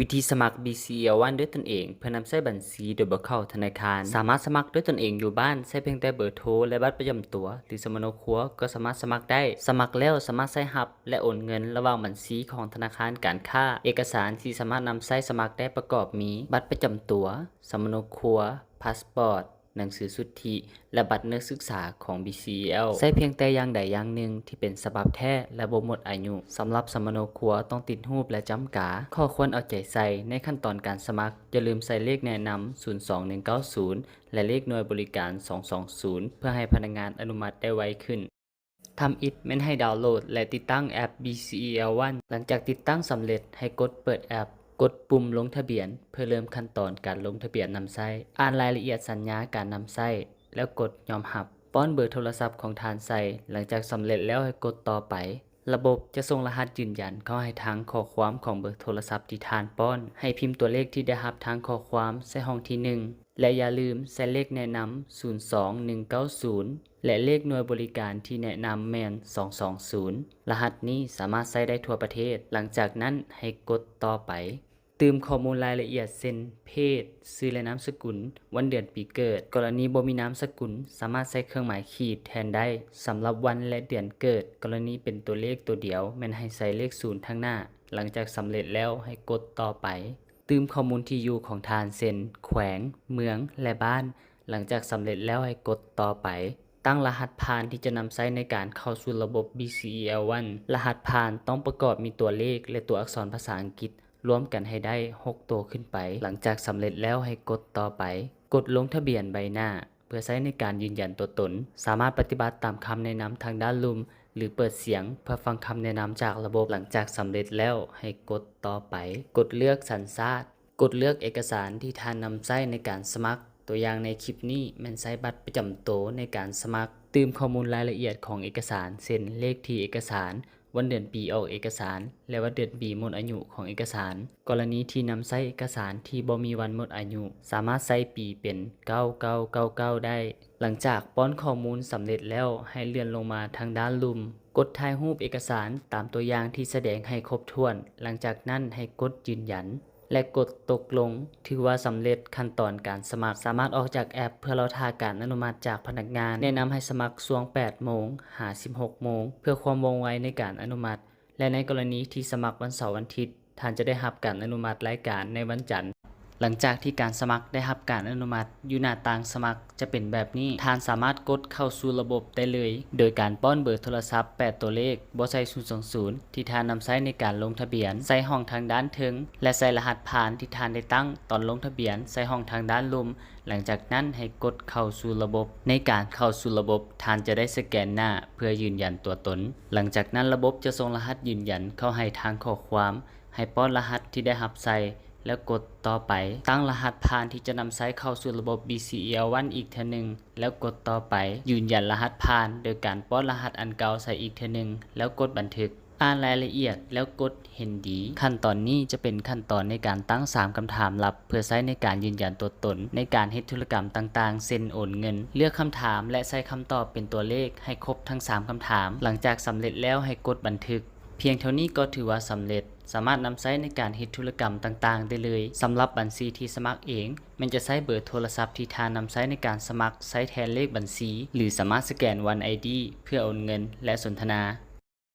ວິທີສະໝັກ BCEL One ດ້ວຍຕົນເອງ ເພື່ອນຳໃຊ້ບັນຊີໂດຍບໍ່ເຂົ້າທະນາຄານ. ສາມາດສະໝັກດ້ວຍຕົນເອງຢູ່ບ້ານ, ໃຊ້ພຽງແຕ່ເບີໂທ ແລະ ບັດປະຈຳຕົວ ຫຼື ສຳມະໂນຄົວກໍສາມາດສະໝັກໄດ້. ສະໝັກແລ້ວສາມາດໃຊ້ຮັບ ແລະ ໂອນເງິນລະຫວ່າງບັນຊີຂອງທະນາຄານການຄ້າ. ເອກະສານທີ່ສາມາດນຳໃຊ້ສະໝັກໄດ້ປະກອບມີ ບັດປະຈຳຕົວ, ສຳມະໂນຄົວ, ພາສປອດ, ໜັງສືສຸດທິ ແລະ ບັດນັກສຶກສາຂອງ BCEL. ໃຊ້ພຽງແຕ່ຢ່າງໃດຢ່າງໜຶ່ງທີ່ເປັນສະບັບແທ້ ແລະ ບໍ່ໝົດອາຍຸ. ສຳລັບສຳມະໂນຄົວຕ້ອງຕິດຮູບ ແລະ ຈ້ຳກາ. ຂໍ້ຄວນເອົາໃຈໃສ່ໃນຂັ້ນຕອນການສະໝັກ, ຢ່າລືມໃສ່ເລກແນະນຳ ສູນສອງໜຶ່ງເກົ້າສູນ ແລະ ເລກໜ່ວຍບໍລິການ ສອງສອງສູນ ເພື່ອໃຫ້ພະນັກງານອະນຸມັດໄດ້ໄວຂຶ້ນ. ທຳອິດແມ່ນໃຫ້ດາວໂຫຼດ ແລະ ຕິດຕັ້ງແອັບ BCEL One. ຫຼັງຈາກຕິດຕັ້ງສຳເລັດ, ໃຫ້ກົດເປີດແອັບ, ກົດປຸ່ມລົງທະບຽນ ເພື່ອເລີ່ມຂັ້ນຕອນການລົງທະບຽນນຳໃຊ້. ອ່ານລາຍລະອຽດສັນຍາການນຳໃຊ້ ແລ້ວກົດຍອມຮັບ. ປ້ອນເບີໂທລະສັບຂອງທ່ານໃສ່. ຫຼັງຈາກສຳເລັດແລ້ວ ໃຫ້ກົດຕໍ່ໄປ. ລະບົບຈະສົ່ງລະຫັດຢືນຢັນເຂົ້າໃຫ້ທາງຂໍ້ຄວາມຂອງເບີໂທລະສັບທີ່ທ່ານປ້ອນ. ໃຫ້ພິມຕົວເລກທີ່ໄດ້ຮັບທາງຂໍ້ຄວາມໃສ່ຫ້ອງທີໜຶ່ງ ແລະ ຢ່າລືມໃສ່ເລກແນະນຳ ສູນສອງໜຶ່ງເກົ້າສູນ ແລະ ເລກໜ່ວຍບໍລິການທີ່ແນະນຳແມ່ນ ສອງສອງສູນ. ລະຫັດນີ້ສາມາດໃຊ້ໄດ້ທົ່ວປະເທດ. ຫຼັງຈາກນັ້ນໃຫ້ກົດຕໍ່ໄປ. ຕື່ມຂໍ້ມູນລາຍລະອຽດເຊັ່ນ ເພດ, ຊື່ ແລະ ນາມສະກຸນ, ວັນເດືອນປີເກີດ. ກໍລະນີບໍ່ມີນາມສະກຸນ ສາມາດໃສ່ເຄື່ອງໝາຍຂີດແທນໄດ້. ສຳລັບວັນ ແລະ ເດືອນເກີດ, ກໍລະນີເປັນຕົວເລກຕົວດຽວ ແມ່ນໃຫ້ໃສ່ເລກສູນທາງໜ້າ. ຫຼັງຈາກສຳເລັດແລ້ວໃຫ້ກົດຕໍ່ໄປ. ຕື່ມຂໍ້ມູນທີ່ຢູ່ຂອງທ່ານເຊັ່ນ ແຂວງ, ເມືອງ ແລະ ບ້ານ. ຫຼັງຈາກສຳເລັດແລ້ວໃຫ້ກົດຕໍ່ໄປ. ຕັ້ງລະຫັດຜ່ານທີ່ຈະນຳໃຊ້ໃນການເຂົ້າສູ່ລະບົບ BCEL One. ລະຫັດຜ່ານຕ້ອງປະກອບມີຕົວເລກ ແລະ ຕົວອັກສອນພາສາອັງກິດລວມກັນໃຫ້ໄດ້ຫົກໂຕຂຶ້ນໄປ. ຫຼັງຈາກສຳເລັດແລ້ວໃຫ້ກົດຕໍ່ໄປ. ກົດລົງທະບຽນໃບໜ້າ ເພື່ອໃຊ້ໃນການຢືນຢັນຕົວຕົນ. ສາມາດປະຕິບັດຕາມຄຳແນະນຳທາງດ້ານລຸ່ມ ຫຼື ເປີດສຽງເພື່ອຟັງຄຳແນະນຳຈາກລະບົບ. ຫຼັງຈາກສຳເລັດແລ້ວໃຫ້ກົດຕໍ່ໄປ. ກົດເລືອກສັນຊາດ. ກົດເລືອກເອກະສານທີ່ທ່ານນຳໃຊ້ໃນການສະໝັກ. ຕົວຢ່າງໃນຄລິບນີ້ແມ່ນໃຊ້ບັດປະຈຳໂຕໃນການສະໝັກ. ຕື່ມຂໍ້ມູນລາຍລະອຽດຂອງເອກະສານ ເຊັ່ນ ເລກທີເອກະສານ, ວັນເດືອນປີອອກເອກະສານ ແລະ ວັນເດືອນປີໝົດອາຍຸຂອງເອກະສານ. ກໍລະນີທີ່ນຳໃຊ້ເອກະສານທີ່ບໍ່ມີວັນໝົດອາຍຸ ສາມາດໃສ່ປີເປັນ ເກົ້າເກົ້າເກົ້າເກົ້າ ໄດ້. ຫຼັງຈາກປ້ອນຂໍ້ມູນສຳເລັດແລ້ວ ໃຫ້ເລື່ອນລົງມາທາງດ້ານລຸ່ມ, ກົດຖ່າຍຮູບເອກະສານຕາມຕົວຢ່າງທີ່ສະແດງໃຫ້ຄົບຖ້ວນ. ຫຼັງຈາກນັ້ນໃຫ້ກົດຢືນຢັນ ແລະ ກົດຕົກລົງ. ຖືວ່າສຳເລັດຂັ້ນຕອນການສະໝັກ. ສາມາດອອກຈາກແອັບເພື່ອລໍຖ້າການອະນຸມັດຈາກພະນັກງານ. ແນະນຳໃຫ້ສະໝັກຊ່ວງ ແປດໂມງ ຫາ ສິບຫົກໂມງ ເພື່ອຄວາມວ່ອງໄວໃນການອະນຸມັດ ແລະ ໃນກໍລະນີທີ່ສະໝັກວັນເສົາວັນທິດ, ທ່ານຈະໄດ້ຮັບການອະນຸມັດລາຍການໃນວັນຈັນ. ຫຼັງຈາກທີ່ການສະໝັກໄດ້ຮັບການອະນຸມັດ, ຢູ່ໜ້າຕ່າງສະໝັກຈະເປັນແບບນີ້. ທ່ານສາມາດກົດເຂົ້າສູ່ລະບົບໄດ້ເລີຍ ໂດຍການປ້ອນເບີໂທລະສັບແປດຕົວເລກ ບໍ່ໃສ່ ສູນສອງສູນ ທີ່ທ່ານນຳໃຊ້ໃນການລົງທະບຽນ, ໃສ່ຫ້ອງທາງດ້ານເທິງ ແລະ ໃສ່ລະຫັດຜ່ານທີ່ທ່ານໄດ້ຕັ້ງຕອນລົງທະບຽນໃສ່ຫ້ອງທາງດ້ານລຸ່ມ. ຫຼັງຈາກນັ້ນໃຫ້ກົດເຂົ້າສູ່ລະບົບ. ໃນການເຂົ້າສູ່ລະບົບ, ທ່ານຈະໄດ້ສະແກນໜ້າເພື່ອຢືນຢັນຕົວຕົນ. ຫຼັງຈາກນັ້ນລະບົບຈະສົ່ງລະຫັດຢືນຢັນເຂົ້າໃຫ້ທາງຂໍ້ຄວາມ. ໃຫ້ປ້ອນລະຫັດທີ່ໄດ້ຮັບໃສ່ ແລ້ວກົດຕໍ່ໄປ. ຕັ້ງລະຫັດຜ່ານທີ່ຈະນຳໃຊ້ເຂົ້າສູ່ລະບົບ BCEL One ອີກເທື່ອໜຶ່ງ ແລ້ວກົດຕໍ່ໄປ. ຢືນຢັນລະຫັດຜ່ານໂດຍການປ້ອນລະຫັດອັນເກົ່າໃສ່ອີກເທື່ອໜຶ່ງ ແລ້ວກົດບັນທຶກ. ອ່ານລາຍລະອຽດແລ້ວກົດເຫັນດີ. ຂັ້ນຕອນນີ້ຈະເປັນຂັ້ນຕອນໃນການຕັ້ງສາມຄຳຖາມລັບ ເພື່ອໃຊ້ໃນການຢືນຢັນຕົວຕົນໃນການເຮັດທຸລະກຳຕ່າງໆ ເຊັ່ນ ໂອນເງິນ. ເລືອກຄຳຖາມ ແລະ ໃສ່ຄຳຕອບເປັນຕົວເລກໃຫ້ຄົບທັງສາມຄຳຖາມ. ຫຼັງຈາກສຳເລັດແລ້ວໃຫ້ກົດບັນທຶກ. ພຽງເທົ່ານີ້ກໍຖືວ່າສຳເລັດ, ສາມາດນຳໃຊ້ໃນການເຮັດທຸລະກຳຕ່າງໆໄດ້ເລີຍ. ສຳລັບບັນຊີທີ່ສະໝັກເອງ, ແມ່ນຈະໃຊ້ເບີໂທລະສັບທີ່ທ່ານນຳໃຊ້ໃນການສະໝັກໃຊ້ແທນເລກບັນຊີ ຫຼື ສາມາດສະແກນ One ID ເພື່ອໂອນເງິນ ແລະ ສົນທະນາ.